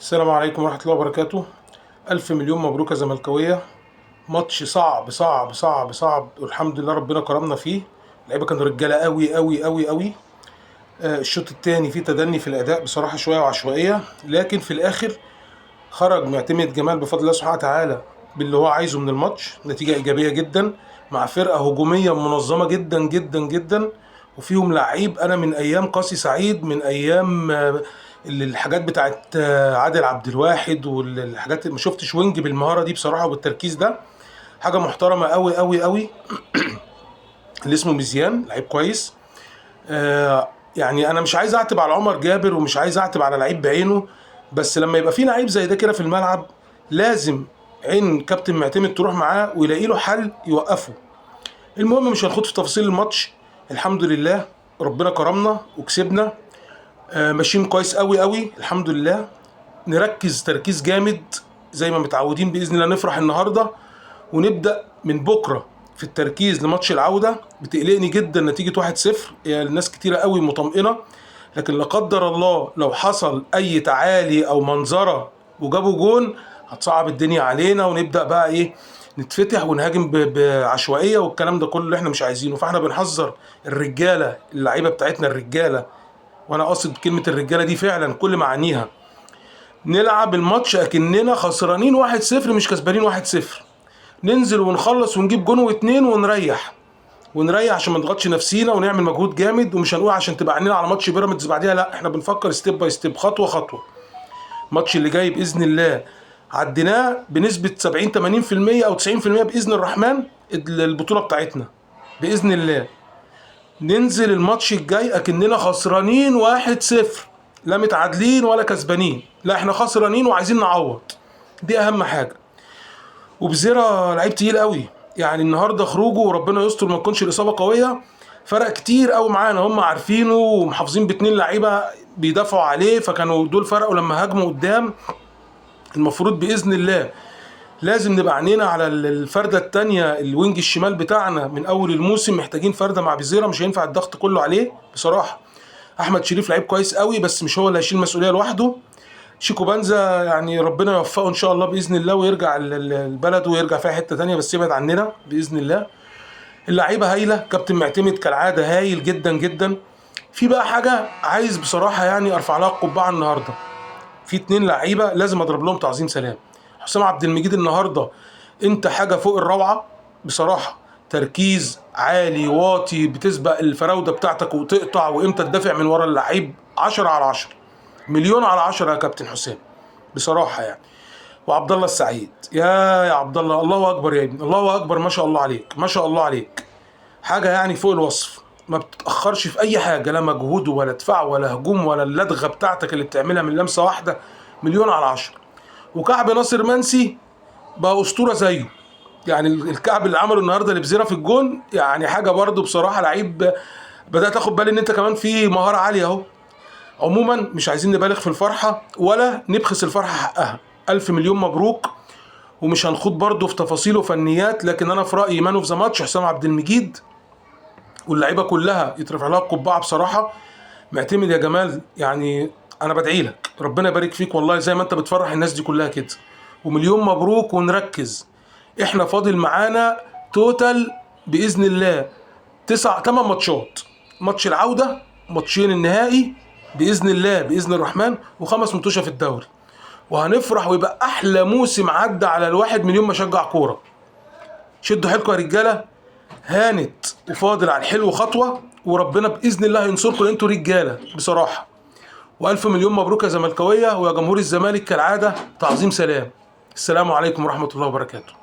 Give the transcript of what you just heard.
السلام عليكم ورحمة الله وبركاته. ألف مليون مبروك يا زملكاوية. ماتش صعب صعب صعب صعب، والحمد لله ربنا كرمنا فيه. اللعيبة كانوا رجالة قوي قوي قوي قوي. الشوط الثاني فيه تدني في الأداء بصراحة شوية وعشوائية، لكن في الآخر خرج معتمد جمال بفضل الله سبحانه وتعالى باللي هو عايزه من الماتش. نتيجة إيجابية جدا مع فرقة هجومية منظمة جدا جدا جدا، وفيهم لعيب أنا من أيام قاسي سعيد، من أيام الحاجات بتاعت عادل عبد الواحد والحاجات، ما شفتش wing بالمهارة دي بصراحة وبالتركيز ده. حاجة محترمة قوي قوي قوي. اللي اسمه ميزيان لعيب كويس. يعني انا مش عايز اعتب على عمر جابر ومش عايز اعتب على لعيب بعينه، بس لما يبقى في لعيب زي ده كده في الملعب لازم عين كابتن معتمد تروح معاه ويلاقي له حل يوقفه. المهم مش هنخوض في تفاصيل الماتش، الحمد لله ربنا كرمنا وكسبنا. ماشيين كويس قوي قوي الحمد لله. نركز تركيز جامد زي ما متعودين باذن الله، نفرح النهارده ونبدا من بكره في التركيز لماتش العودة. بتقلقني جدا نتيجة 1-0، يعني الناس كتيرة قوي مطمئنة، لكن لا قدر الله لو حصل اي تعالي او منظره وجابوا جون هتصعب الدنيا علينا، ونبدا بقى ايه، نتفتح ونهاجم بعشوائيه والكلام ده كله اللي احنا مش عايزينه. فاحنا بنحذر الرجالة، اللعيبة بتاعتنا الرجالة، وانا قاصد كلمة الرجالة دي فعلا كل معانيها. نلعب الماتش اكننا خسرانين 1-0 مش كسبانين 1-0، ننزل ونخلص ونجيب جون واتنين ونريح، ونريح عشان ما نضغطش نفسينا ونعمل مجهود جامد. ومش هنقول عشان تبقى عينينا على ماتش بيراميدز بعديها، لا، احنا بنفكر step by step، خطوة خطوة. الماتش اللي جاي باذن الله عديناه بنسبة 70 80% او 90% باذن الرحمن البطولة بتاعتنا باذن الله. ننزل الماتش الجاي اكننا خسرانين 1-0، لا متعادلين ولا كسبانين، لا احنا خسرانين وعايزين نعوض، دي اهم حاجة. وبزيرة لعيب تقيل قوي، يعني النهارده خروجه وربنا يستر ما تكونش الاصابة قوية، فرق كتير قوي معانا. هم عارفينه ومحافظين باتنين لعيبة بيدافعوا عليه، فكانوا دول فرقوا لما هاجموا قدام. المفروض باذن الله لازم نبقى عينينا على الفرده الثانية، ال wing الشمال بتاعنا من اول الموسم محتاجين فرده مع بزيرة، مش هينفع الضغط كله عليه بصراحة. احمد شريف لعيب كويس قوي بس مش هو اللي هيشيل المسؤولية لوحده. شيكو بانزا يعني ربنا يوفقه ان شاء الله باذن الله ويرجع البلد ويرجع فيها حتة تانية، بس يبعد عننا باذن الله. اللعيبة هايلة، كابتن معتمد كالعادة هايل جدا جدا. في بقى حاجة عايز بصراحة يعني ارفع لها القبعة النهارده، في 2 لعيبة لازم اضرب لهم تعظيم سلام. حسام عبد المجيد النهارده انت حاجة فوق الروعة بصراحة، تركيز عالي واطي، بتسبق الفراوده بتاعتك وتقطع، وامتى تدافع من ورا اللعيب، 10 على 10، مليون على 10 يا كابتن حسام بصراحة يعني. وعبد الله السعيد، يا عبد الله، الله اكبر يا ابني، الله اكبر، ما شاء الله عليك، ما شاء الله عليك، حاجة يعني فوق الوصف. ما بتتاخرش في اي حاجة، لا مجهود ولا دفاع ولا هجوم ولا اللدغه بتاعتك اللي بتعملها من لمسه واحدة، مليون على 10. وكعب ناصر منسي بقى اسطورة زيه، يعني الكعب اللي عمله النهارده لبزيره في الجون يعني حاجة برده بصراحة. لعيب بدات اخد بالي ان انت كمان في مهارة عالية اهو. عموما مش عايزين نبالغ في الفرحة ولا نبخس الفرحة حقها. الف مليون مبروك، ومش هنخوض برده في تفاصيل وفنيات، لكن انا في رايي man of the match حسام عبد المجيد، واللعيبة كلها يترفع لها القبعة بصراحة. معتمد يا جمال، يعني انا بدعي لك ربنا يبارك فيك والله، زي ما انت بتفرح الناس دي كلها كده. ومليون مبروك، ونركز، احنا فاضل معانا total باذن الله 8 ماتشات، ماتش العودة، ماتشين النهائي باذن الله باذن الرحمن، و5 ماتشات في الدوري، وهنفرح ويبقى احلى موسم عدى على الواحد مليون مشجع كورة. شدوا حيلكم يا رجاله، هانت وفاضل على الحلو خطوة، وربنا باذن الله هينصركم لان انتوا رجاله بصراحة. والف مليون مبروك يا زملكاويه ويا جمهور الزمالك كالعادة، تعظيم سلام. السلام عليكم ورحمة الله وبركاته.